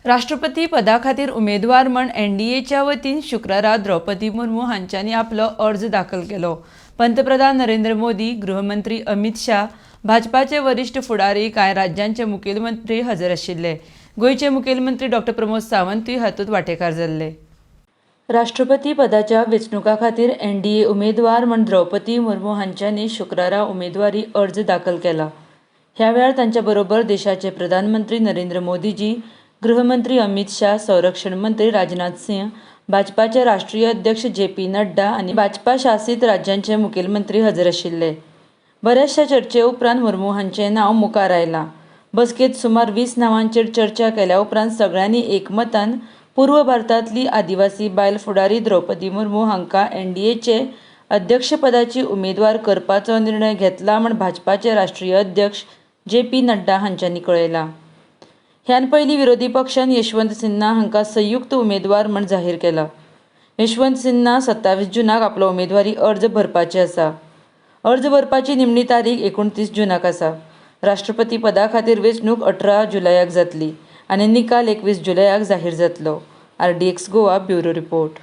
राष्ट्रपती पदा खातीर उमेदवार म्हण एनडीएच्या वतीन शुक्रारा द्रौपदी मुर्मू हांच्यांनी आपलो अर्ज दाखल केलो. पंतप्रधान नरेंद्र मोदी, गृहमंत्री अमित शाह, भाजपाचे वरिश्ठ फुडारी, कांय राज्यांचे मुखेलमंत्री हजर आशिल्ले. गोंयचे मुखेलमंत्री डॉक्टर प्रमोद सावंतूय हातूंत वांटेकार जाल्ले. राष्ट्रपती पदाच्या वेंचणुका खातीर एनडीए उमेदवार म्हण द्रौपदी मुर्मू हांच्यांनी शुक्रारा उमेदवारी अर्ज दाखल केला. ह्या वेळार तांच्या बरोबर देशाचे प्रधानमंत्री नरेंद्र मोदीजी, गृहमंत्री अमित शाह, संरक्षण मंत्री राजनाथ सिंह, भाजपाचे राष्ट्रीय अध्यक्ष जे पी नड्डा आनी भाजपा शासीत राज्यांचे मुखेलमंत्री हजर आशिल्ले. बऱ्याचशा चर्चे उपरांत मुर्मू हांचें नांव मुखार आयलां. बसकेंत सुमार 20 नांवांचेर चर्चा केल्या उपरांत सगळ्यांनी एकमतान पूर्व भारतांतली आदिवासी बायल फुडारी द्रौपदी मुर्मू हांकां एनडीएचे अध्यक्षपदाची उमेदवार करपाचो निर्णय घेतला म्हण भाजपाचे राष्ट्रीय अध्यक्ष जे पी नड्डा हांच्यांनी कळयलां. ह्यान पयलीं विरोधी पक्षान यशवंत सिन्हा हांकां संयुक्त उमेदवार म्हण जाहीर केला. यशवंत सिन्हा 27 जुनाक आपलो उमेदवारी अर्ज भरपाचे आसा. अर्ज भरपाची निमणी तारीख 29 जुनाक आसा. राष्ट्रपती पदा खातीर वेंचणूक 18 जुलयाक जातली आनी निकाल 21 जुलयाक जाहीर जातलो. RDX Goa, bureau report.